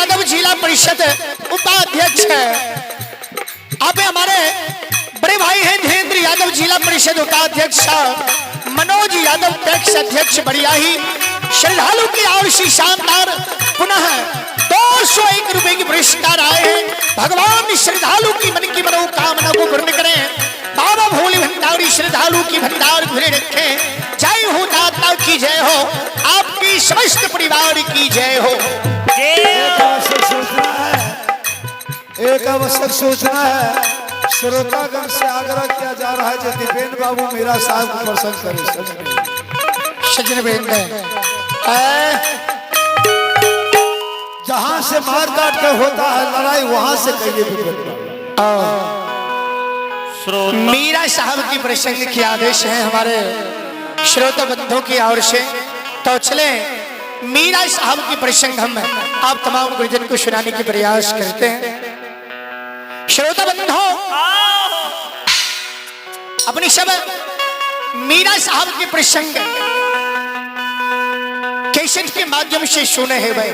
यादव जिला परिषद उपाध्यक्ष है। आप हमारे बड़े भाई हैं धीरेन्द्र यादव जिला परिषद उपाध्यक्ष, मनोज यादव पैक्स अध्यक्ष बरियाही। श्रद्धालु की ओर से शानदार पुनः 201 रुपए की पुरस्कार आए हैं। भगवान श्रद्धालु की मन की मनोकामना को पूर्ण करें। बाबा भोले भंडारी श्रद्धालु की भंडार भरे रखें। जय हो दाता की जय हो, आपकी समस्त परिवार की जय हो। एक आवश्यक सूचना है, एक आवश्यक सूचना है। श्रोतागण से आग्रह किया जा रहा है जो दीपेंद्र बाबू मीरा साहब को प्रसन्न करें। सज्जन वृंद, जहां से मार काट के होता है लड़ाई, वहां से कहिए दीपेंद्र बाबू। मीरा साहब की प्रसंग की आदेश है हमारे श्रोता बंधुओं की ओर से। तो चले मीरा साहब की प्रसंग हम आप तमाम गुरुजन को सुनाने की प्रयास करते हैं। श्रोता बंधुओं, अपनी सब मीरा साहब के प्रसंग कैसेट के माध्यम से सुने हैं भाई।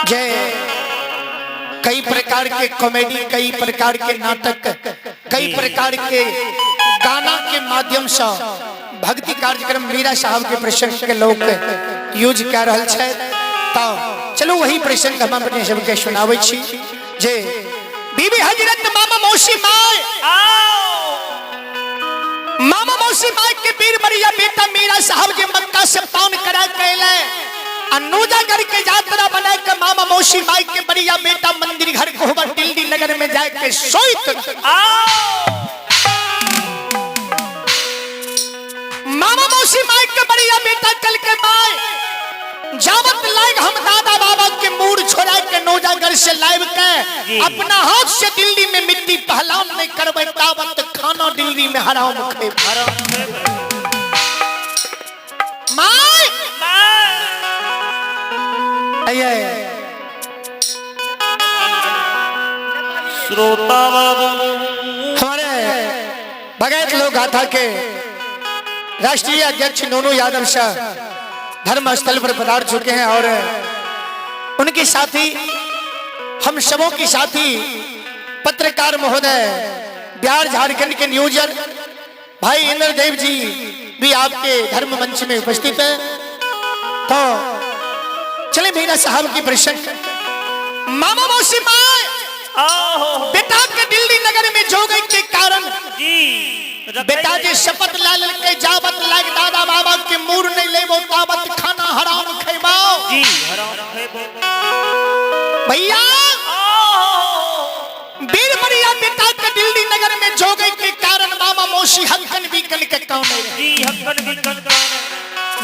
जय कई प्रकार के कॉमेडी, कई प्रकार के नाटक, कई प्रकार के गाना के माध्यम से भक्ति कार्यक्रम मीरा साहब के प्रसंग के लोग यूज कर रहल छै। तो चलो वही प्रसंग हम अपने सबके सुनाबै छी। जे बीबी हजरत मामा मौसी my, मामा मौसी माय के वीर मरिया बेटा मीरा साहब के मक्का से पान करा के अयलै आ नोजागर के यात्रा बना के मामा मौसी माय के बरिया बेटा मंदिर घर कोहबर दिल्ली नगर में जाए के सोइत। मामा मौसी माय के बरिया बेटा कल के माय जावत लाग हम दादा बाबा के मूड छोड़ा के नोजागर से लाइव के अपना हाथ से दिल्ली में मिट्टी पहलान नहीं करबै तावत खाना दिल्ली में हराम खेबै। My आइए श्रोता बाबू हमारे भगत लोक गाथा के राष्ट्रीय अध्यक्ष नोनू यादव शाह धर्म स्थल पर पधार चुके हैं और उनके साथी हम सबों के साथी पत्रकार महोदय बिहार झारखंड के न्यूजर भाई इंद्रदेव जी भी आपके धर्म मंच में उपस्थित है। तो चले मीरा साहब की प्रसंग। मामा मौसी माए बेटा के दिल्ली नगर में जोगई के कारण जी बेटा जी शपथ ला ललके जावत लाग दादा बाबा के मूर नहीं लेबो तावत खाना हराम खेबाओ। जी हराम खेबो। भैया वीर मरिया बेटा के दिल्ली नगर में जोगई के कारण मामा मौसी हक्कन बीकन के काम रहे। जी हक्कन बीकन काम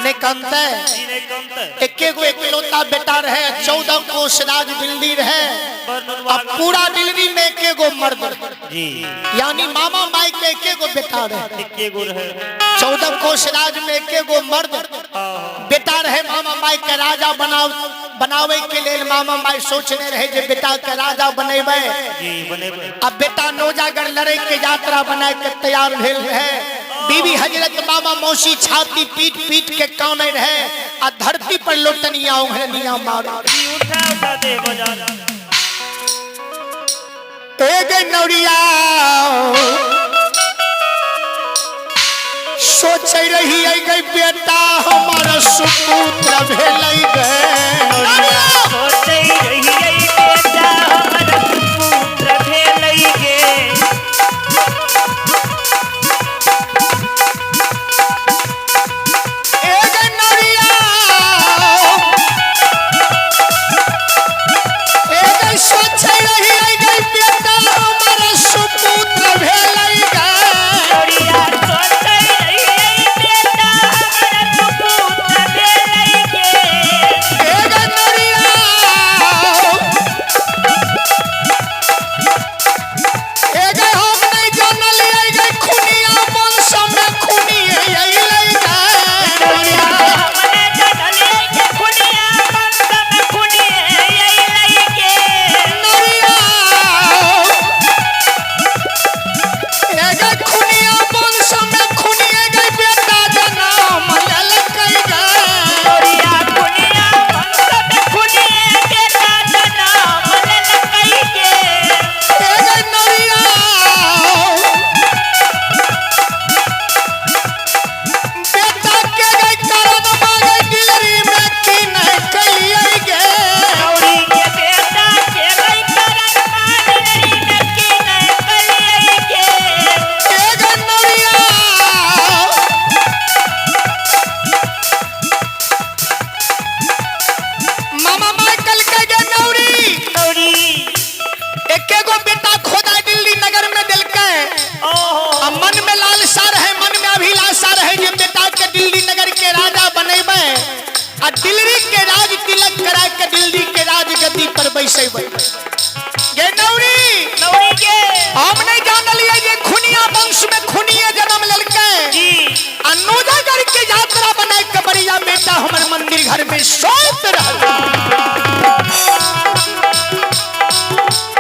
ने कंते जी ने कंते एके गो इकलौता बेटा रहे, 14 कोस राज दिल्ली रहे, अब पूरा दिल्ली में एके गो मर्द जी, यानी मामा माई के एके गो बेटा रहे, एके गो रहे, 14 कोस राज में एके गो मर्द बेटा रहे। मामा माई के राजा बनाव बनावे के लेल मामा माई सोचने रहे जे बेटा के राजा बनेबै जी बनेबै। अब बेटा नौजागर लड़े के यात्रा बनाए के तैयार भेल रहे। बीबी हजरत मामा मौसी छाती पीट पीट के काने रहे आ धरती पर लोटनिया उघरनिया मारे। जी उठा उठा दे बजा। ए गे नौरिया सोच रही है गई बेटा हमारा सुपुत्र भेलै गे। सोचै रही है बेटा हमारा सुपुत्र भेलै गे। ए गे नौरिया ए गे सोच रही है गई बेटा हमारा सुपुत्र भेलै गे। नौरिया सोचै रही है बेटा हमारा सुपुत्र भेलै गे। आ दिल्ली के राज तिलक करा के दिल्ली के राज गद्दी पर बैसेबै। गे नौरी, नौरी के हम नहीं जानलिए जे खुनिया वंश में खुनिया जन्म लेलकै जी। आ नोजागर के यात्रा बनाए के बढ़िया बेटा हमर मंदिर घर में सोत रहल।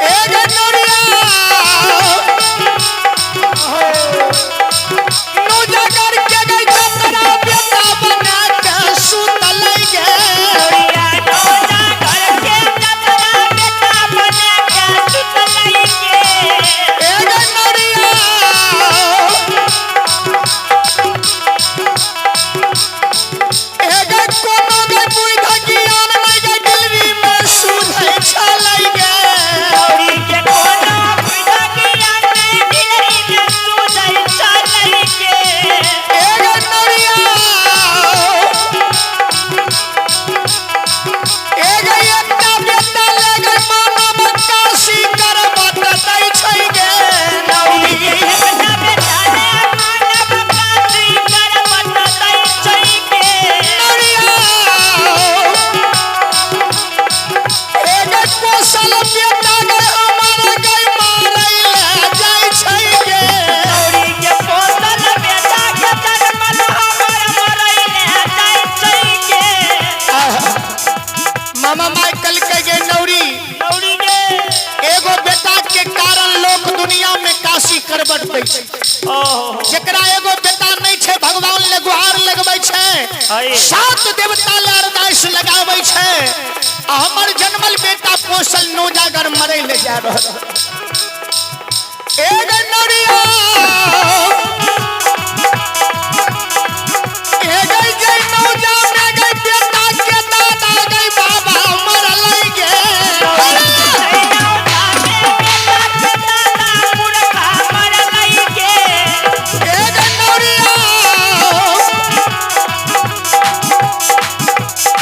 ए गे नौरिया, नोजागर के गई यात्रा बेटा बना के सुतल गे। नौरिया नोजागर के यात्रा बेटा बना के सुतल गे। ए गे नौरिया, ए गे कोनो गे बुइधा ज्ञान नहि गे दिलरी में सुधै छलै गे। नौरी के कोनो बुइधा ज्ञान नहि दिलरी में सुधै छलै गे। ए गे नौरिया, ए गे एकटा बेटा ले गे मानव काशी करबत दै छै गे नौरी नौरी। के एकटा बेटा ले मानव काशी करबत दै छै गे। नौरिया, ए गे कोसल बेटा गे हमर गे मारै ले जाइ छै गे। नौरी के पोसल बेटा के जन्मल हमर मरै ले जाइ छै गे। मामा माइकल के गे नौरी, नौरी गे एगो बेटा के कारण लोक दुनिया में काशी करबट दै छै। ओहो जेकरा एगो बेटा नहीं छै भगवान ले गुहार लगबै छै, हाय। सात देवता ले अरदास लगाबै छै आ हमर जन्मल बेटा पोसल नोजागर मरै ले जा रहल। ए गे नौरिया, ए गे जय नौजा में गे बेटा के दादा गे बाबा मरलै गे। ए गे नौरिया,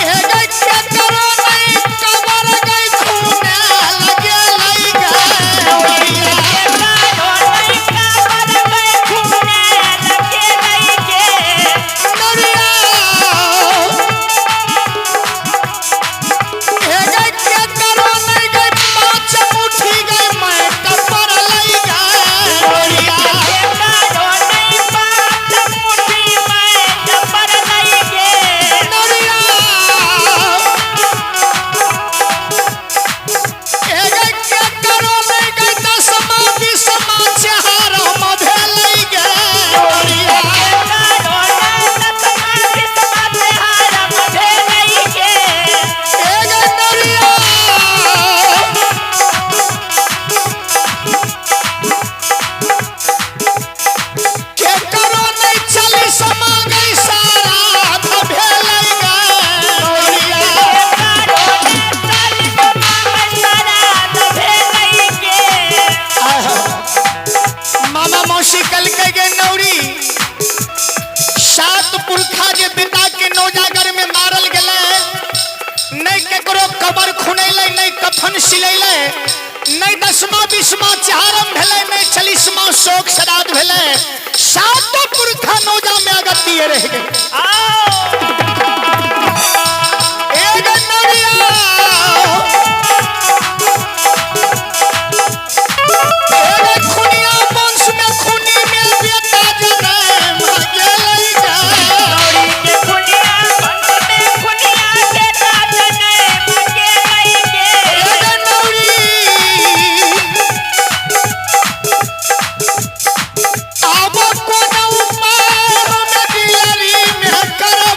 ए गे के करो नहीं कबर गे खूने लगे लै गे नौरिया। नौरिया, ए गे के करो नहीं गे पाँच मुट्ठी गे मैं कबर लै गे नौरिया। नौरिया, ए गे के करो नहीं गे दसमा बीसमा चेहरा भेलै गे नौरिया। ए गे नौरिया, के करो नहीं चालीसमा गई सारा भेलै गे नौरिया। मामा मौसी कल के गे नौरी, सात पुरखा जे बेटा के नौजागर में मारल गेलै, नहीं केकरो कबर खुनेलै, नहीं कफन सिलेलै, नहीं दसमा बीसमा चारम भेलै, नहीं चालीसमा शोक श्राद्ध भेलै, सातो पुरखा नौजा में अगतिये रह गेल। ए गे नौरिया, ए गे खुनिया वंश में खुनी में बेटा जनम गेलै गे। ए गे नौरी, आब कोनो उपाय हम दिलरी में करबै।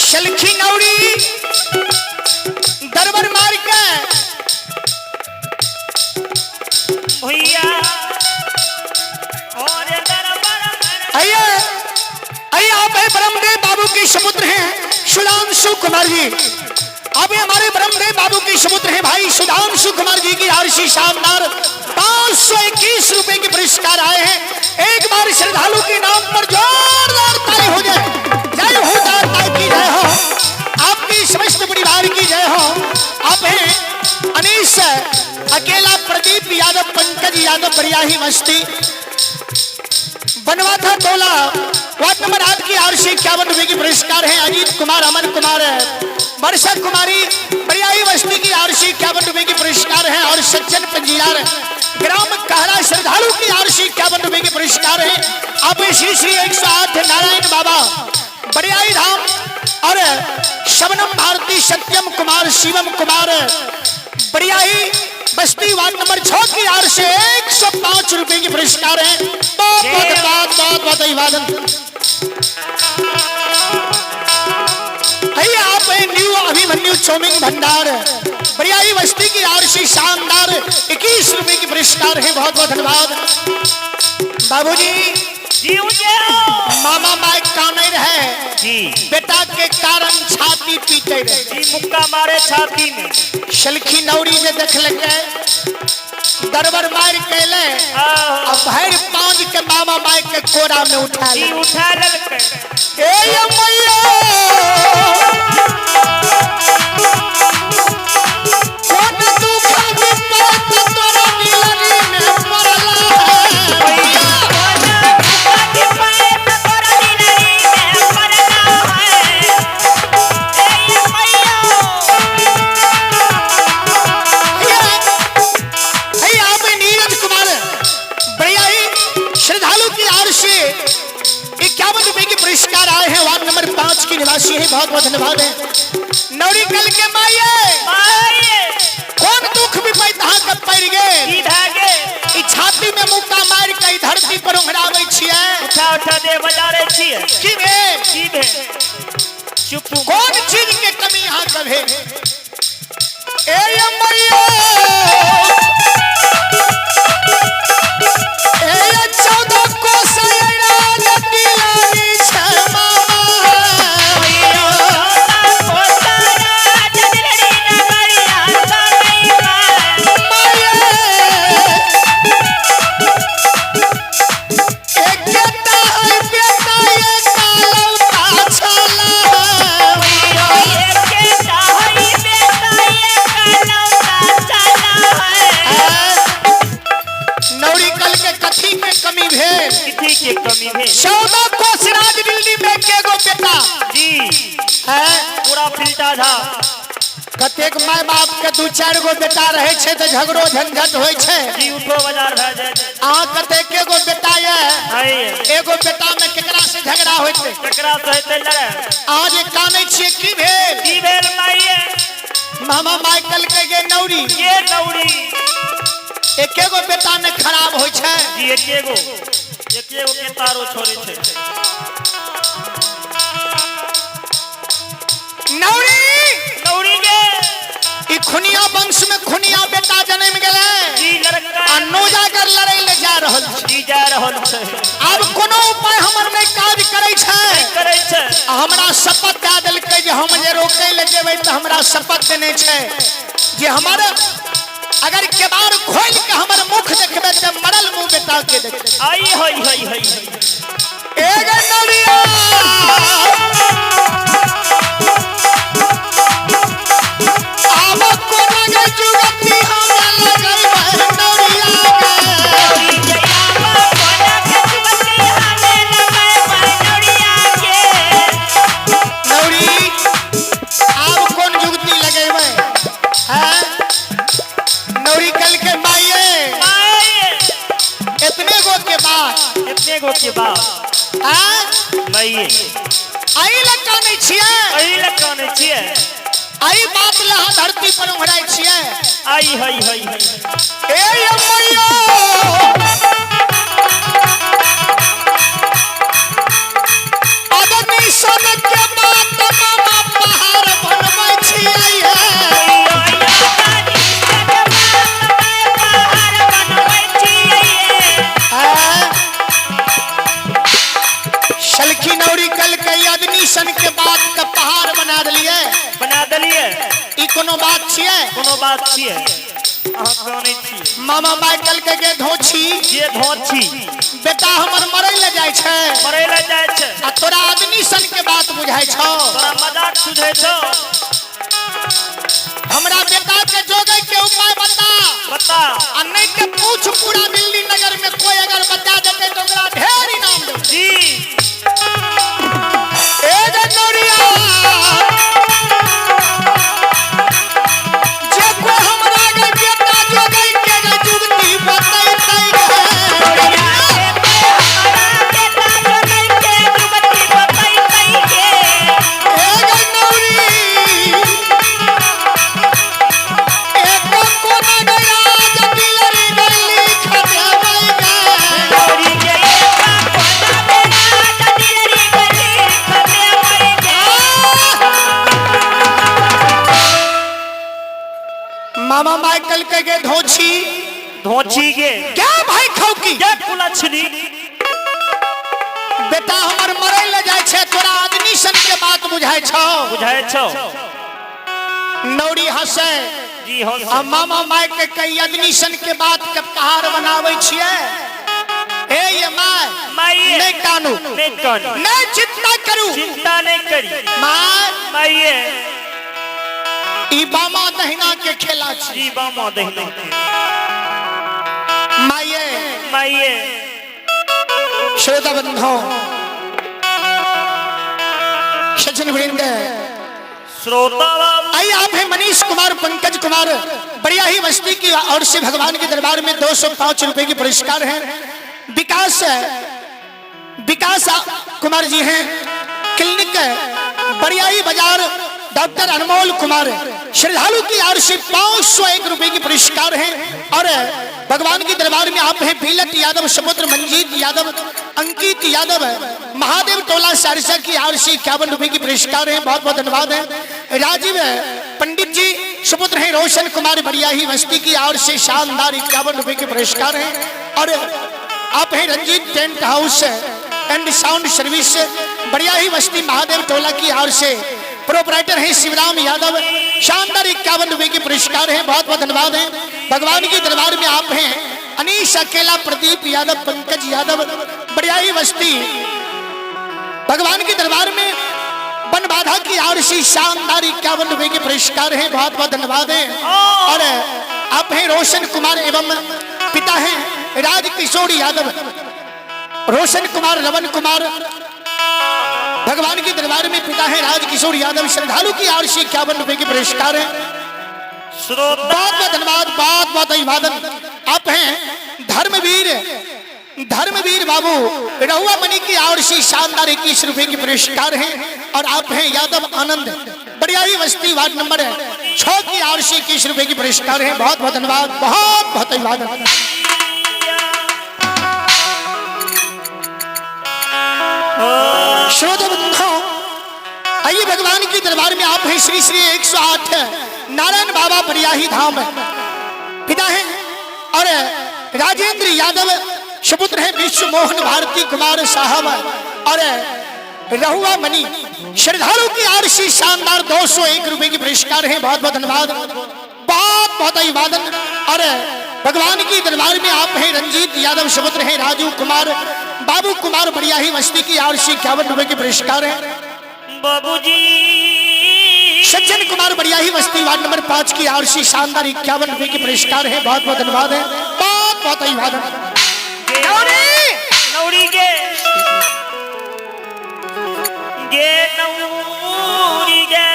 सलखी नौरी दरबर मार के भैया और दरबार आइए आइए, आप है ब्रह्मदेव बाबू के समुद्र हैं सुधांशु कुमार जी। आप ये हमारे ब्रह्मदेव बाबू के समुद्र हैं भाई सुधांशु कुमार जी की आरसी शानदार 521 रुपए के पुरस्कार आए हैं। एक बार श्रद्धालु के नाम पर जोरदार ताली हो जाए। जय हो दाता की जय हो, आपकी समस्त परिवार की जय हो। आप हैं अनीश अकेला, प्रदीप यादव, पंकज यादव, बरियाही मस्ती, बनवा था टोला, वार्ड नंबर 8 की आरसी 51 रुपए की पुरस्कार है। अजीत कुमार, अमन कुमार, वर्षा कुमारी, बरियाही बस्ती की आरसी 51 रुपए की पुरस्कार है। और सज्जन पंजियार, ग्राम कहरा श्रद्धालु की आरसी 51 रुपए की पुरस्कार है। आप श्री श्री 108 नारायण बाबा बरियाही धाम और शबनम भारती, सत्यम कुमार, शिवम कुमार, बरियाही बस्ती वार्ड नंबर 6 की are से 105 रुपए की पुरस्कार है। बहुत बहुत बहुत बहुत बहुत अभिवादन। आइए आप हैं न्यू अभिमन्यु चौमिंग भंडार बरियाही बस्ती की are से शानदार 21 रुपए की पुरस्कार है। बहुत बहुत धन्यवाद बाबूजी। जी मामा माइक काने रहे जी, बेटा के कारण छाती पीटे रहे जी, मुक्का मारे छाती में। सलखी नौरी जे देख लगे दरबर मार कैले आहो। अब भर पांच के मामा माई के कोरा में उठा जी ले। उठा ललके। ए मैया कोन दुख विपत तोरा दिलरी में पड़ला है। भैया आप नीरज कुमार बड़ियाई श्रद्धालु की आर से 51 रुपए के पुरस्कार आए हैं। वार्ड नंबर 5 की निवासी है। बहुत बहुत धन्यवाद है। नौरी कल के माइये कौन दुख भी पैदा के पड़ गए ई छाती में मुक्का मार के धरती पर उंघरावे छिए। उठा उठा दे बजा छिए। की भेल? की भेल? चुप। कौन चीज के कमी यहाँ के भेल? ए मैया ए 14 कोस नौरी कल के कथी के कमी भेल? कथी के कमी भेल? 14 कोस राज दिल्ली में के गो बेटा जी है पूरा फिल्टा था। कतेक माय बाप के 2-4 गो बेटा रहे छै तऽ झगड़ो झंझट होइ छै। जी उठो बाजार भए जाय। अहाँ कतेक के गो बेटा ये? है एगो बेटा में केकरा से झगड़ा होइते? केकरा से हेतै लड़ाई? अहाँ जे कानै छियै की भेल? की भेल माइये? मामा माइकल के गे नौरी के नौरी एके गो बेटा ने खराब होइ छै। जी एके गो के तारो छोड़े छै। नौरी नौरी गे ई खुनिया वंश में खुनिया बेटा जन्म गेलै जी लड़का आ नोजागर लड़ै ले जा रहल छै। जी जा रहल छै। आब कोनो उपाय हमर नहि काज करै छै। करै छै। आ हमरा शपथ दए देलकै जे हम जे रोकै ले जेबै तऽ हमरा शपथ देने छै जे हमर अगर केबाड़ खोलि के हमर मुख देखबै तऽ मरल मुँह बेटा के देखबै। आई हई हई हई एगो नौरिया आब कोना गे जुगती हमरा लगैबै नौरिया गे। नौरी आब कोन जुगती लगेबै हैं? नौरी कल के माइये इतने गो के बाद इतने गो के बाद हैं? माइये आई लग कानै छियै? एहि लग कानै छियै? आई बात लहा धरती पर उंघराइ छियै? आई हई हई हई ए मैया अदनी सन के बात छियै? कोनो बात छियै? अहाँ कानै छियै? मामा माइकल के गे धोछी, जे धोछी, बेटा हमर मरै ले जाइ छै, मरै ले जाइ छै, आ तोरा आदमी सन के बात बुझाइ छौ, तोरा मजाक सुझै छौ। हमरा बेटा के जोगै के उपाय बता, बता, आ नहीं के पूछ पूरा दिल्ली नगर में कोई अगर बता देते तो ओकरा ढेर इनाम देबै। जी। ए जे नौरिया, जे कोई हमरा गे बेटा जोगै के गे जुगती बतैतै गे। ए गे नौरी, एक कोना गे राज दिलरी गे लिख देबै गे। मामा माइकल के गे धोछी, धोछी गे, क्या भाई खौकी, के कुलछनी, बेटा हमर मरै ले जाइ छै, तोरा आदमी सन के बात बुझाइ छौ, बुझाइ छौ। नौरी हंसे जी हंसे, आ मामा माय के कई आदमी सन के बात के पहाड़ बनाबै छियै। ए ये my, माइये, नहीं कानू, नहीं कानू, नहीं चिंता करू, चिंता नहीं करी my. माइये, ई बामा दहिना के खेला छी। जी बामा दहिना के। माइये, माइये। श्रोता बंधु सज्जन वृंद, श्रोता बाबू, आइए आप हैं मनीष कुमार पंकज कुमार बड़िया ही बस्ती की ओर से भगवान के दरबार में 205 रुपए की पुरस्कार है। विकास विकास कुमार जी हैं क्लिनिक बड़ियाही बाजार डॉक्टर अनमोल कुमार श्रद्धालु की ओर से 501 रुपए की पुरस्कार है। और भगवान के दरबार में आप हैं भीलट यादव समुद्र मंजीत यादव अंकित यादव महादेव टोला सहरसा की ओर से 51 रुपए की पुरस्कार है। बहुत बहुत धन्यवाद है। राजीव पंडित जी सुपुत्र हैं रोशन कुमार बड़ियाही बस्ती की ओर से शानदार 51 रुपए के पुरस्कार हैं। और आप हैं Ranjit tent house and sound service Bariyahi Basti Mahadev Tola Ki or Se proprietor हैं शिवराम यादव शानदार 51 रुपए के पुरस्कार हैं। बहुत बहुत धन्यवाद है। भगवान के दरबार में आप हैं अनीश अकेला प्रदीप यादव पंकज यादव बड़ियाही बस्ती भगवान के दरबार में बनबाधा की ओर से शानदार 51 रुपए के पुरस्कार हैं। बहुत बहुत धन्यवाद है। और आप हैं रोशन कुमार एवं पिता हैं राज किशोर यादव रोशन कुमार रमन कुमार भगवान के दरबार में पिता है राज किशोर यादव श्रद्धालु की ओर से 51 रुपए के पुरस्कार है। श्रोता बहुत बहुत धन्यवाद, बहुत बहुत अभिवादन। आप हैं धर्मवीर धर्मवीर बाबू रहुआ मणि की ओर से शानदार 21 रुपए के पुरस्कार हैं। और आप हैं यादव आनंद बड़ियाही बस्ती वार्ड नंबर 6 की ओर से 21 रुपए की पुरस्कार है। बहुत बहुत धन्यवाद, बहुत बहुत अभिवादन। श्रोता बंधु आइए भगवान के दरबार में आप हैं श्री श्री 108 नारायण बाबा बरियाही धाम पिता हैं और राजेंद्र यादव सुपुत्र हैं विश्व मोहन भारती कुमार साहब और रहुआ मणि श्रद्धालु की ओर से शानदार 201 रुपए की पुरस्कार है। बहुत बहुत धन्यवाद, बहुत बहुत अभिवादन। और भगवान की दरबार में आप हैं रंजीत यादव सुपुत्र हैं राजू कुमार बाबू कुमार बड़ियाही बस्ती की ओर से 51 रुपए के पुरस्कार है। बाबूजी सज्जन कुमार बड़ियाही बस्ती वार्ड नंबर 5 की ओर से शानदार 51 रुपए के पुरस्कार है। बहुत बहुत धन्यवाद है, बहुत बहुत अभिवादन। नौरी गे गे नौरी गे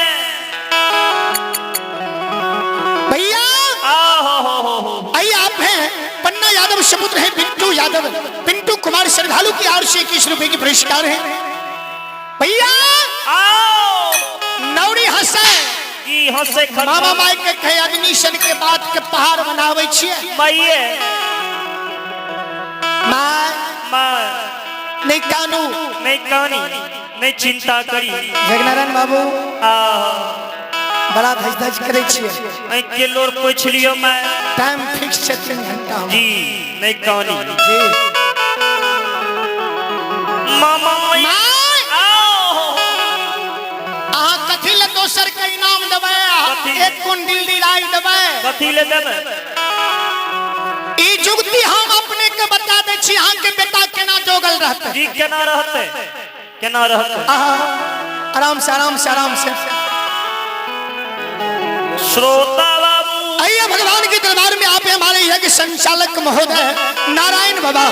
भैया आहो हो हो हो। आइए आप हैं पन्ना यादव सपुत्र हैं पिंटू यादव पिंटू कुमार श्रद्धालु की ओर से 21 रुपए के पुरस्कार है। भैया आओ नौरी हंसे जी हंसे खत मामा माई के कहे अग्निशन के बात के पहाड़ बनावे छिए। माइये my माँ नहीं कानू नहीं कानी नहीं चिंता करी। जगनारायण बाबू आहो बड़ा धज धज करे छिए। नहीं के लोर पूछ लियो मैं टाइम फिक्स छै 3 घंटा हमरा। जी नहीं कानी जी मामा my आओ अहाँ कथी ले दोसर के इनाम देबै? एक कुंडल दिलाई देबै। कथी ले देबै? ई जुगती हम अपने के बता दै छी, अहाँ के बेटा केना जोगल रहतै। जी केना रहतै, केना रहतै? आहा, आराम से, आराम से, आराम से। श्रोता बाबू, आइए भगवान के दरबार में। आप हमारे यज्ञ संचालक महोदय नारायण बाबा,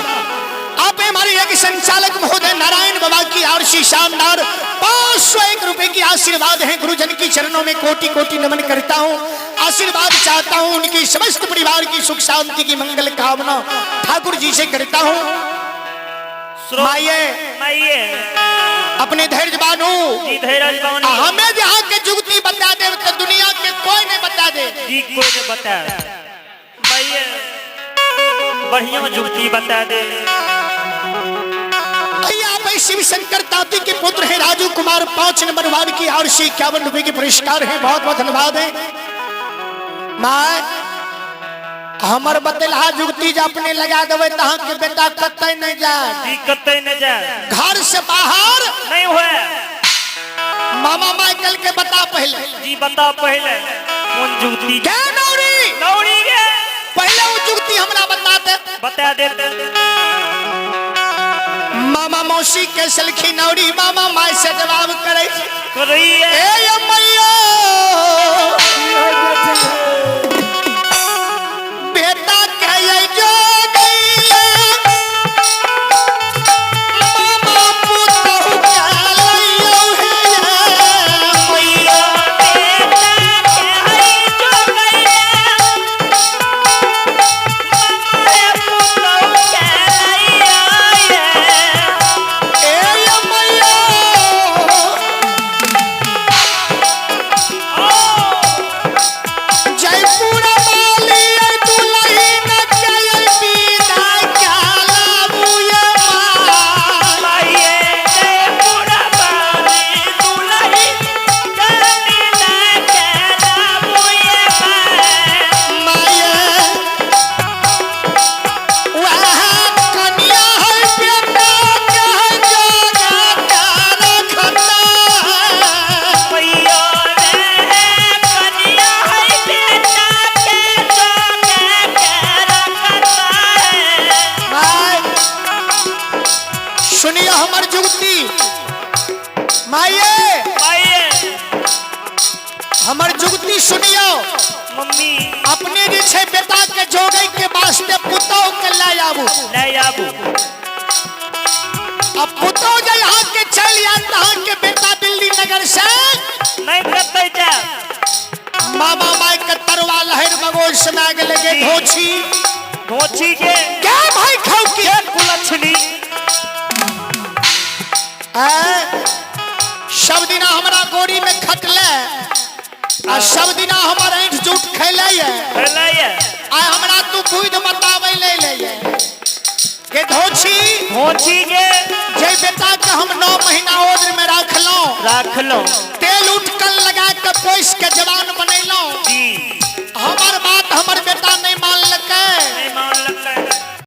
आप हमारे यज्ञ संचालक महोदय नारायण बाबा की आरसी शानदार 501 रुपए की आशीर्वाद है। गुरुजन की चरणों में कोटि कोटि नमन करता हूँ, आशीर्वाद चाहता हूँ। उनकी समस्त परिवार की सुख शांति की मंगल कामना ठाकुर जी से करता हूँ। माइये, माइये, अपने धैर्य बानू। जी धैर्य बानू। हमें जहाँ के जुगती बता दे तो दुनिया के कोई नहीं बता दे। जी कोई नहीं बता। माइये बढ़िया जुगती बता दे। आप शिव शंकर ताती के पुत्र हैं राजू कुमार, 5 नंबर वार्ड की और से 51 रुपए के पुरस्कार है। बहुत बहुत धन्यवाद है। माय, हमर बतेलहा जुगती जे अपने लगा देबै त अहाँ के बेटा कतै नहीं जाए। जी कतै नहीं जाए। घर से बाहर नहीं हुए। मामा माइकल के बता पहले। जी बता पहले कौन जुगती। के नौरी, नौरी के पहले वो जुगती हमरा बता दे। बता देते। मामा मौसी के सलखी नौरी मामा माय से जवाब करे करैया। ए मैया, बेटा के जो गईले मामा पुतहु के लइयो हे मैया। बेटा के है जो गईले मामा पुतहु के लइयो हे। ए मैया, जयपुर वाली दुल्हन के विदा काला बुए माँ। माइये जयपुर वाली दुल्हन के विदा काला बुए माँ। माये, वह कन्या है बेटा के जोगा रखता है। मैया रे कन्या है बेटा के जोगा के रखता है। माय, सुनिए हमर जुगती। माये, माइये, हमर जुगती सुनियो। मम्मी, अपने जे छै बेटा के जोगै के वास्ते पुतोह के लय आबू। ले आबू। अब पुतोह जे यहाँ के चलि आयत अहाँ के बेटा दिल्ली नगर से नहीं कतै जाए। मामा माय के तरवा लहर मगोल समा गेलै गे धोछी। धोछी के के भाई खाऊ की कुलक्षणी। सब दिना हमरा गोरी में खटले आ सब दिना हमर ऐंठ जूठ खैले ये। खैले ये। आ हमरा तू बुद्धि बताबै ले ले ये के धोछी। धोछी के जे बेटा के हम 9 महीना ओदर में राखलौं, राखलौं, तेल उठकल लगा के पोस के जवान बनेलौं जी हमर बात हमर बेटा नहीं मानलकै। नहीं।